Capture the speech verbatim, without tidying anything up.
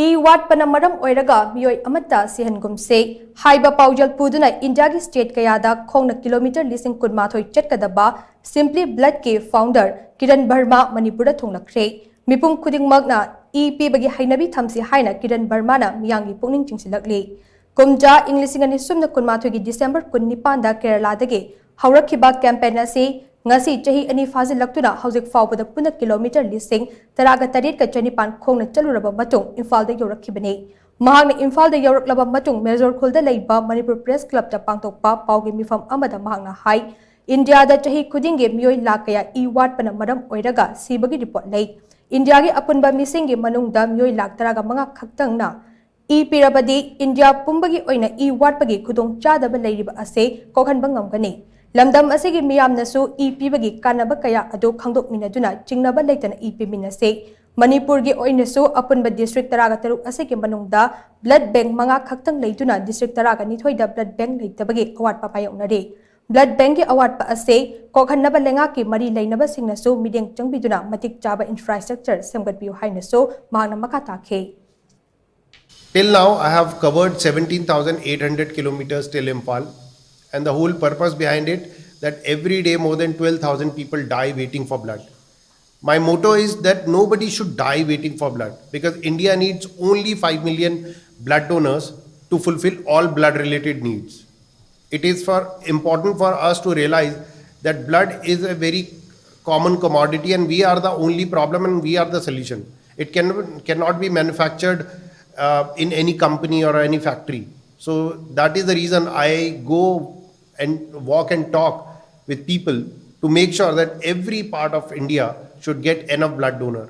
E ꯋꯥꯠꯄꯅ ꯃꯔꯝ ꯑꯣꯏꯔꯒ ꯃꯤꯑꯣꯏ ꯑꯃꯠꯇ ꯁꯤꯍꯟꯒꯨꯝꯁꯦ ꯍꯥꯏꯕ ꯄꯥꯎꯖꯦꯜ ꯄꯨꯗꯨꯅ ꯏꯟꯗꯤꯌꯥꯒꯤ ꯁ꯭ꯇꯦꯠ ꯀꯌꯥꯗ ꯈꯣꯡꯅ ꯀꯤꯂꯣꯃꯤꯇꯔ ꯂꯤꯁꯤꯡ ꯀꯨꯟꯃꯥꯊꯣꯏ ꯆꯠꯀꯗꯕ ꯁꯤꯝꯄ꯭ꯂꯤ ꯕ꯭ꯂꯗꯀꯤ ꯐꯥꯎꯟꯗꯔ ꯀꯤꯔꯟ ꯕꯔꯃꯥ ꯃꯅꯤꯄꯨꯔꯗ ꯊꯨꯡꯂꯛꯈ꯭ꯔꯦ꯫ ꯃꯤꯄꯨꯝ ꯈꯨꯗꯤꯡꯃꯛꯅ ꯏ ꯄꯤꯕꯒꯤ ꯍꯩꯅꯕꯤ ꯊꯝꯁꯤ ꯍꯥꯏꯅ ꯀꯤꯔꯟ ꯕꯔꯃꯥꯅ ꯃꯤꯌꯥꯝꯒꯤ ꯄꯨꯛꯅꯤꯡ ꯆꯤꯡꯁꯤꯜꯂꯛꯂꯤ꯫ ꯀꯨꯝꯖꯥ ꯏꯪ ꯂꯤꯁꯤꯡ ꯑꯅꯤ ꯁꯨꯞꯅ ꯀꯨꯟꯃꯥꯊꯣꯏꯒꯤ ꯗꯤꯁꯦꯝꯕꯔ ꯀꯨꯟꯅꯤꯄꯥꯟꯗ ꯀꯦꯔꯂꯥꯗꯒꯤ ꯍꯧꯔꯛꯈꯤꯕ ꯀꯦꯝꯄꯦꯟ ꯑꯁꯤ ꯉꯁꯤ ꯆꯍꯤ ꯑꯅꯤ ꯐꯥꯖꯤꯜꯂꯛꯇꯨꯅ ꯍꯧꯖꯤꯛ ꯐꯥꯎꯕꯗ ꯄꯨꯟꯅ ꯀꯤꯂꯣꯃꯤꯇꯔ ꯂꯤꯁꯤꯡ ꯇꯔꯥꯒ ꯇꯔꯦꯠꯀ ꯆꯅꯤꯄꯥꯟ ꯈꯣꯡꯅ ꯆꯠꯂꯨꯔꯕ ꯃꯇꯨꯡ ꯏꯝꯐꯥꯜꯗ ꯌꯧꯔꯛꯈꯤꯕꯅꯤ꯫ ꯃꯍꯥꯛꯅ ꯏꯝꯐꯥꯜꯗ ꯌꯧꯔꯛꯂꯕ ꯃꯇꯨꯡ ꯃꯦꯖꯣꯔ ꯈꯨꯜꯗ ꯂꯩꯕ ꯃꯅꯤꯄꯨꯔ ꯄ꯭ꯔꯦꯁ ꯀ꯭ꯂꯕꯇ ꯄꯥꯡꯊꯣꯛꯄ ꯄꯥꯎꯒꯤ ꯃꯤꯐꯝ ꯑꯃꯗ ꯃꯍꯥꯛꯅ ꯍꯥꯏ, ꯏꯟꯗꯤꯌꯥꯗ ꯆꯍꯤ ꯈꯨꯗꯤꯡꯒꯤ ꯃꯤꯑꯣꯏ ꯂꯥꯈ ꯀꯌꯥ ꯏ ꯋꯥꯠꯄꯅ ꯃꯔꯝ ꯑꯣꯏꯔꯒ ꯁꯤꯕꯒꯤ ꯔꯤꯄꯣꯔꯠ ꯂꯩ꯫ ꯏꯟꯗꯤꯌꯥꯒꯤ ꯑꯄꯨꯟꯕ ꯃꯤꯁꯤꯡꯒꯤ ꯃꯅꯨꯡꯗ ꯃꯤꯑꯣꯏ ꯂꯥꯈ ꯇꯔꯥꯒ ꯃꯉꯥ ꯈꯛꯇꯪꯅ ꯏ ꯄꯤꯔꯕꯗꯤ ꯏꯟꯗꯤꯌꯥ ꯄꯨꯝꯕꯒꯤ ꯑꯣꯏꯅ ꯏ ꯋꯥꯠꯄꯒꯤ ꯈꯨꯗꯣꯡꯆꯥꯗꯕ ꯂꯩꯔꯤꯕ ꯑꯁꯤ ꯀꯣꯛꯍꯟꯕ ꯉꯝꯒꯅꯤ꯫ ꯂꯝꯗꯝ ꯑꯁꯤꯒꯤ ꯃꯤꯌꯥꯝꯅꯁꯨ ꯏ ꯄꯤꯕꯒꯤ ꯀꯥꯟꯅꯕ ꯀꯌꯥ ꯑꯗꯨ ꯈꯪꯗꯣꯛꯃꯤꯟꯅꯗꯨꯅ ꯆꯤꯡꯅꯕ ꯂꯩꯇꯅ ꯏ ꯄꯤꯃꯤꯟꯅꯁꯤ꯫ ꯃꯅꯤꯄꯨꯔꯒꯤ ꯑꯣꯏꯅꯁꯨ ꯑꯄꯨꯟꯕ ꯗꯤꯁꯇ꯭ꯔꯤꯛ ꯇꯔꯥꯒ ꯇꯔꯨꯛ ꯑꯁꯤꯒꯤ ꯃꯅꯨꯡꯗ ꯕ꯭ꯂꯗ ꯕꯦꯡꯛ ꯃꯉꯥ ꯈꯛꯇꯪ ꯂꯩꯗꯨꯅ ꯗꯤꯁꯇ꯭ꯔꯤꯛ ꯇꯔꯥꯒ ꯅꯤꯊꯣꯏꯗ ꯕ꯭ꯂꯗ ꯕꯦꯡꯛ ꯂꯩꯇꯕꯒꯤ ꯑꯋꯥꯠꯄ ꯃꯥꯌꯣꯛꯅꯔꯤ꯫ ꯕ꯭ꯂꯗ ꯕꯦꯡꯛꯀꯤ ꯑꯋꯥꯠꯄ ꯑꯁꯤ ꯀꯣꯛꯍꯟꯅꯕ ꯂꯩꯉꯥꯛꯀꯤ ꯃꯔꯤ ꯂꯩꯅꯕꯁꯤꯡꯅꯁꯨ ꯃꯤꯠꯌꯦꯡ ꯆꯪꯕꯤꯗꯨꯅ ꯃꯇꯤꯛ ꯆꯥꯕ ꯏꯟꯐ꯭ꯔꯥꯁ꯭ꯇ꯭ꯔꯛꯆꯔ ꯁꯦꯝꯒꯠꯄꯤꯌꯨ ꯍꯥꯏꯅꯁꯨ ꯃꯍꯥꯛꯅ ꯃꯈꯥ ꯇꯥꯈꯤ꯫ Till now, I have covered seventeen thousand eight hundred kilometers till Imphal, and the whole purpose behind it that every day more than twelve thousand people die waiting for blood. My motto is that nobody should die waiting for blood because India needs only five million blood donors to fulfill all blood related needs. It is for important for us to realize that blood is a very common commodity and we are the only problem and we are the solution. It can, cannot be manufactured uh, in any company or any factory. So that is the reason I go and walk and talk with people to make sure that every part of India should get enough blood donor.